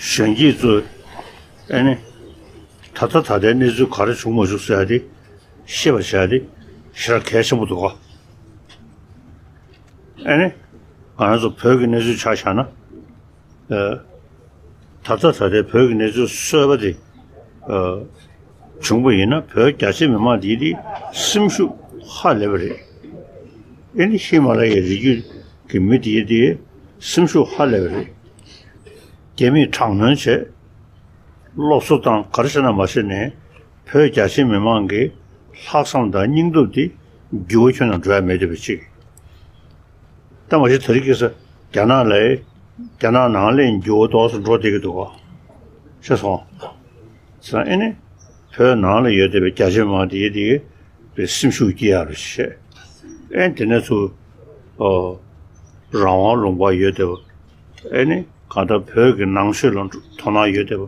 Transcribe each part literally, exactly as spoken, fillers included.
གཞོན་སྐྱེས་ཚོས་ཨེ་ནི་ད་ལྟ་ད་ལྟའི་གནས་ཚུལ་ག་རེ་བྱུང་མ་བྱུང་ཟེར་ཡ་དེ་ཤེས་པ་བྱ་ཡ་དེ་ཞེ་དྲག་གལ་ཆེན་པོ་འདུག་ག་ཨེ་ནི་ང་རང་ཚོ་བོད་ཀྱི་གནས་ཚུལ་ཆ་བཞག་ན། ཨ། ད་ལྟ་ད་ལྟའི་བོད་ཀྱི་གནས་ཚུལ་གསར་པ་དེ། ཨ། བྱུང་པ་ཡིན་ན་བོད་རྒྱ་ཆེ་མི་མང་དེ་དེ་སེམས་ཤུགས་ཧ་ལས་པ་རེད། ཨེ་ནི་ཧི་མ་ལ་ཡའི་རི་རྒྱུད་ཀྱི་མི་དེ་དེ་སེམས་ཤུགས་ཧ་ལས་པ་རེད། རྒྱ་མིས་དྲག་གནོན་བྱས། སློབ་གསོ་དང་ག་རེ་བྱས་ན་མ་བྱས་ནས་བོད་རྒྱ་ཆེ་མི་མང་གི་ལྷག་བསམ་དང་སྙིང་སྟོབས་དེ་འགྱུར་བ་ཁྱོན་ནས་འགྲོ་ཡ་མེད་བསྡད་པ་ཅིག་ད་མ་གཞི་དེ་རིང་ཁ་སང་རྒྱ་ནག་ལ། རྒྱ་ནག་ནང་ལ་འགྱུར་བ་ཏོག་ཙམ་འགྲོ་བསྡད་ཀྱི་འདུག་ག་ཤེས་སོང་། ཙང་ཨེ་ནི། བོད་ནང་ལ་ཡོད་བསྡད་པའི་རྒྱ་ཆེ་མང་དེ་དེ་བའི་སེམས་ཤུགས་སྐྱེ་ཡག་རེ་བྱས། ཨེ་དེ་ནས་ཚུར། ཨོ། རང་དབང་ལུང་པ་ཡོད་བསྡད་པ། ཨེ་ནི་གང་ལྟར་བོད་ཀྱི་ནང་ཆོས་ལ་དོ་སྣང་ཡོད་བསྡད་པ།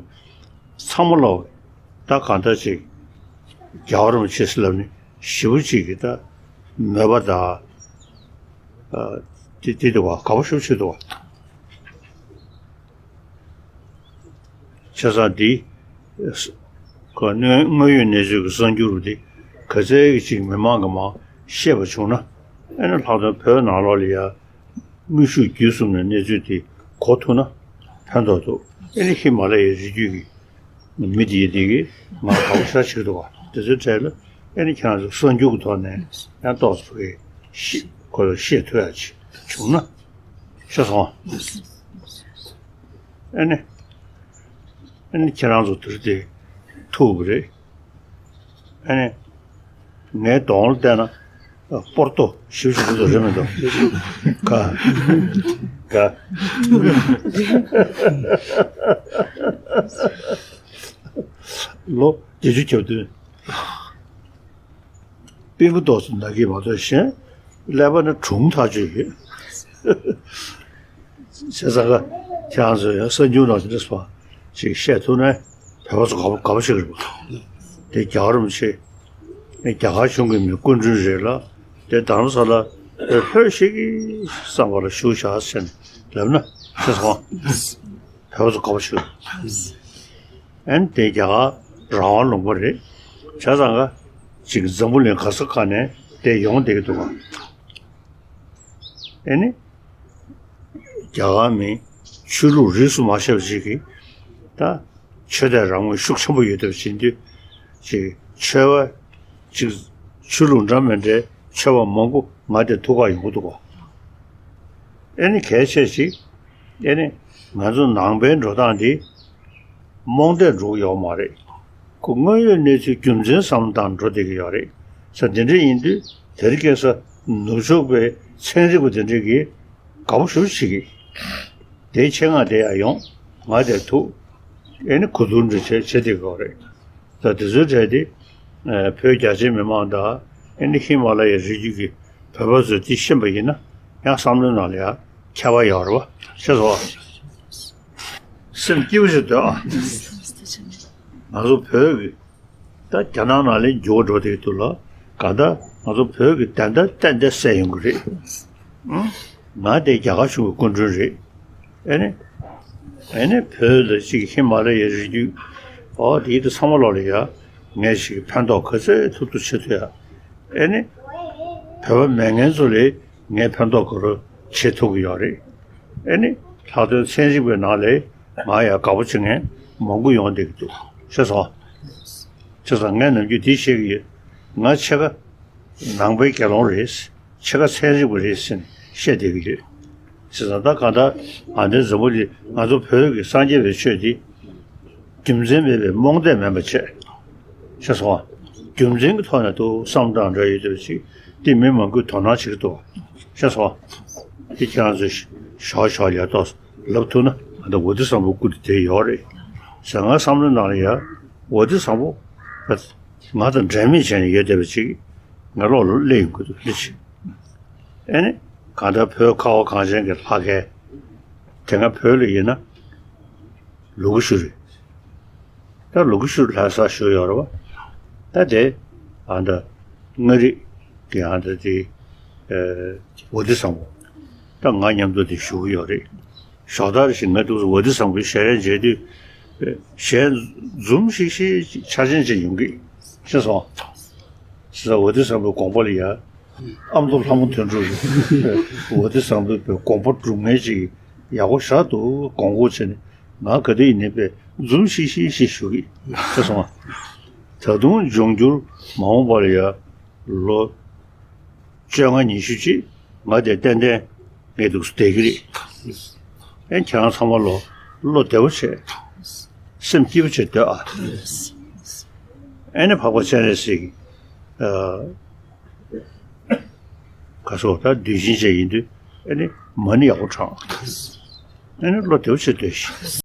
ཚང་མ་ལོག་ད་གང་ལྟར་ཅིག་རྒྱལ་བ་རིན་པོ་ཆེ་ཟེར་ལབ་ནས་ཞེ་པོ་ཅིག་གི་ད་མོས་པ་དང་། ཨ། དེ་དེ་འདུག་བ་དགའ་པོ་ཞེ་པོ་ཅིག་འདུག་བ། བྱས་ཙང་འདི། ཁོ་དངོས་དངོས་ཡོད་གནས་ཚུལ་གྱི་གསར་འགྱུར་འདི་ག་ཚད་ཅིག་མི་མང་གིས་མར་ཤེས་པ་བྱུང་ན། ཨེ་ནི་ལྷག་དོན་བོད་ནང་ལོགས་ལ་ཡ། དངོས་ཤུགས་བརྒྱུད་གསུམ་ནས་གནས་ཚུལ་དེ་གོ་ཐུབ་ན་ཕན་ཐོགས་འདུག་ཨེ་ནི་ཧི་མ་ལ་ཡའི་རི་རྒྱུད་ཀྱི་མི་དེ་དེ་གིས་ང་དགའ་པོ་ཞེ་དྲག་བྱེད་ཀྱི་འདུག་བ། དེ་ཚོའི་གྲས་ལ་ཨེ་ནི་ཁྱེད་རང་ཚོ་གསར་འགྱུར་གྱི་ཐོག་ནས་ཡང་ཏོག་ཙམ་གྱིས་ཤེས་ཁོ་ཚོ་ཤེས་ཐུབ་ཡ་ཅིག་བྱུང་ན། ཤེས་སོང་། ཨེ་ནི། ཨེ་ནི་ཁྱེད་རང་ཚོ་དེར་དེ་ཐུག་གི་རེད། ཨེ་ནི། ངའི་གདོང་ལ་བལྟས་ན་སྤོར་ཏོ་ཞིབ་ཞིབ་པོ་ཚོ་རེད་མི་འདུག་ག་ག་ལོ་བརྒྱད་ཅུ་གྱ་བདུན། པིན་པོ་ཏོག་ཙམ་ན་གི་མ་གཏོགས་གཞན། ཀླད་པ་ནི་གྲུང་ཐག་ཆོད་ཡོད། བྱས་ཙང་ཁྱེད་རང་ཚོས་ཡང་གསར་འགྱུར་ནང་དེ་འདྲ་ཅིག་བཤད་ཐུབ་ན་བོད་པ་ཚོ་དགའ་པོ་དགའ་པོ་ཞིག་རེད་པ། དེ་རྒྱལ་བ་རིན་པོ་ཆེ་རྒྱ་གར་གཞུང་གི་མི་སྐུ་མགྲོན་རེད་ལ། དེ་རྡ་རམ་ས་ལ་བོད་ལྷོད་ཤིག་གི་བསམ་པ་ལ་བཞུགས་བཞག་ཟེར་ནས་ལབ་ན་ཤེས་སོང་། བོད་པ་ཚོ་དགའ་པོ་ཞིག་རེད། ཨན་དེ་རྒྱ་གར་རང་དབང་ལུང་པ་རེད། བྱས་ཙང་ཀ་ཅིག་འཛམ་བུ་གླིང་ག་ས་ག་ནས་དེ་ཡོང་བསྡད་ཀྱི་འདུག་ག་ཨེ་ནི། རྒྱ་གར་མི་ཆོས་ལུགས་རིས་སུ་མ་ཆད་པ་ཞིག་གིས་ད་ཆོས་དད་རང་མོས་ཤུགས་ཆེན་པོ་ཡོད་བསྡད་པ་བྱེད་དུས་ཅིག་ཆོས་པ་ཅིག་ཆོས་ལུགས་འདྲ་མི་འདྲའི་ཆོས་པ་མང་པོ་ང་དེར་ཐུག་ག་ཡོང་གི་འདུག་ག་ཨེ་ནི་གལ་ཆེ་ཞིག་ཨེ་ནི་ང་ཚོ་ནང་པའི་འགྲོ་སྟངས་འདི་རྨོངས་དད་འགྲོ་གི་ཡོད་མ་རེད། ཁོ་དངོས་ཡོད་གནས་ཚུལ་རྒྱུ་མཚན་བསམ་བློ་བཏང་འགྲོ་བསྡད་ཀྱི་ཡོད་རེད། ས་དེ་འདྲ་ཡིན་དུས་དེ་རིང་ཁ་སང་ནུབ་ཕྱོགས་པའི་ཚན་རིག་པ་དེ་འདྲ་གིས་དགའ་པོ་ཞེ་པོ་བྱེད་ཀྱི། དེའི་ཆེད་མངགས་དེ་ཡར་ཡོང་ང་དེར་ཐུག་ཨེ་ནི་གོ་བསྡུར་འདྲ་བྱས་བྱེད་བསྡད་ཀྱི་ཡོད་རེད། ད་དེ་ཚོའི་གྲས་དེ། ཨ། བོད་རྒྱ་ཆེའི་མི་མང་དང་ཨེ་ནི་ཧི་མ་ལ་ཡའི་རི་རྒྱུད་ཀྱི་བོད་པ་ཚོས་དེ་ཤེས་པ་ཡིན་ན་ཡང་བསམ་བློའི་ནང་ལ་ཡང་ཁྱད་པར་ཡོད་རེད་པ། ཤེས་སོང་། སེམས་སྐྱིད་པོ་ཞིག་སྡོད་ཨ། ང་ཚོ་བོད་ཀྱི་ད་རྒྱ་ནག་ནང་ལ་འགྱུར་བ་འགྲོ་བསྡད་འདུག་ལ། གང་ལྟར་ང་ཚོ་བོད་ཀྱི་བདེན་མཐའ་ཏན་ཏན་གསལ་ཡོང་གི་རེད། ཨང་། ང་དེ་རྒྱ་གར་གཞུང་གི་སྐུ་མགྲོན་རེད། ཨེ་ནི། ཨེ་ནི་བོད་ལ་ཅིག་ཧི་མ་ལ་ཡའི་རི་རྒྱུད། ཨོ་དེའི་དུ་ཚང་མ་ལོག་ལ་ཡ། ངས་ཞིག་ཕན་ཐོགས་ག་ཚད་ཐུབ་ཐུབ་བྱེད་ཐུབ་ཡ། ཨེ་ནི། བོད་པ་མེད་མཁན་ཚོ་ལས་ངས་ཕན་ཐོགས་ག་རུ་བྱེད་ཐུབ་ཀྱི་ཡོད་རེད། ཨེ་ནི། ལྷག་དོན་ཚན་རིག་པའི་ནང་ལས་ང་ཡ་དགའ་པོ་བྱེད་མཁན་མང་པོ་ཡོང་བསྡད་ཀྱི་འདུག་ཤེས་སོང་། བྱས་ཙང་ངས་ནམ་རྒྱུན་དེ་བཤད་ཀྱི་ཡོད། ང་ཕྱེད་ཀ་ནང་པའི་དགེ་སློང་རེད། ཕྱེད་ཀ་ཚན་རིག་པ་རེད་ཟེར་ནས་བཤད་བསྡད་ཀྱི་ཡོད། བྱས་ཙང་ད་གང་ལྟར་ཨ་འདྲའི་འཛམ་བུ་གླིང་ང་ཚོ་བོད་ཀྱི་སངས་རྒྱས་པའི་ཆོས་འདི་རྒྱུ་མཚན་མེད་པའི་རྨོངས་དད་མིན་པ་བྱས། ཤེས་སོང་། རྒྱུ་མཚན་གྱི་ཐོག་ནས་འདུག་བསམ་སྟངས་འདྲ་ཡོད་དུས་ཅིག་འདི་མི་མང་པོས་དོ་སྣང་བྱེད་ཀྱི་འདུག་ཤེས་སོང་། འདི་ཁྱེད་རང་ཚོས་ཞོག་ཞོག་ལས་ཏོག་ལབ་ཐུབ་ན་ང་ད་འོ་དེ་བཟང་པོ་སྐུ་དེ་དེ་ཡོད་རེད་ཟེར། ང་བསམ་བློའི་ནང་ལ་ཡ་འོ་དེ་བཟང་པོ་ང་དང་འབྲལ་མེད་བྱས་ནས་ཡོད་བསྡད་པ་ཅིག་ང་ལོག་ལ་སླེབས་ཡོང་གི་འདུག་ལི་ཆེ། ཨེ་ནི། གང་ལྟར་བོད་ཁ་བ་གངས་ཅན་གྱི་ལྷ་སྐལ། དེ་སྔ་བོད་ལ་ཡིན་ན། ལུ་གུ་ཤུ་རེད། ད་ལུ་གུ་ཤུ་ལྷ་ས་བཞུགས་ཡོད་རེད་བ། ད་དེ། ཨ་ད། མངའ་རིས་ཀྱི་ཨ་ད་དེ། ཨེ། འོ་དེ་བཟང་པོ། ད་ང་མཉམ་དུ་དེ་བཞུགས་ཡོད་རེད། ཞོགས་ད་རེ་ཞིག་ང་འདུག་ཟེར་བ་དེ་བཟང་པོའི་ཞལ་རས་མཇལ་དུས། ཞལ་འཛུམ་ཤིག་ཤིག་འཆར་ཅན་ཅིག་ཡོང་གི། ཤེས་སོང་། ཟེར་བ་དེ་བཟང་པོའི་དགོངས་པ་ལ་ཡ། ཨ་མདོ་ལྷ་མོ་དོན་གྲུབ་རེད། བ་དེ་བཟང་པོའི་དགོངས་པ་སྒྲུབ་མཁན་ཅིག་ཡག་པོ་ཞེ་དྲག་འདུག་དགོངས་སྐོར་བྱས་ནས། ང་ག་དུས་ཡིན་ནའི་པས་འཛུམ་ཤིག་ཤིག་ཤིག་ཞུ་གི། ཤེས་སོང་ཨ། ད་དུང་འབྱུང་འགྱུར་མ་འོངས་པ་ལ་ཡ། ལོ་བཅོ་ལྔ་ཉི་ཤུ་ཅིག་ང་དེ་ཏན་ཏན་ངས་འདུག་བསྡད་ཀྱི་རེད། ཨེ་ཁྱེད་རང་ཚང་མ་ལོ་བློ་བདེ་པོ་བྱས། སེམས་སྐྱིད་པོ་བྱས་སྡོད་ཨ། ཨེ་ནི་འཕགས་པ་སྤྱན་རས་གཟིགས། ཨ། ག་སོགས་ད་དུས་ཆེན་བཅས་ཡིན་དུས་ཨེ་ནི་མ་ཎི་ཡག་པོ་བགྲང་། ཨེ་ནི་བློ་བདེ་པོ་བྱས་སྡོད་ཤིག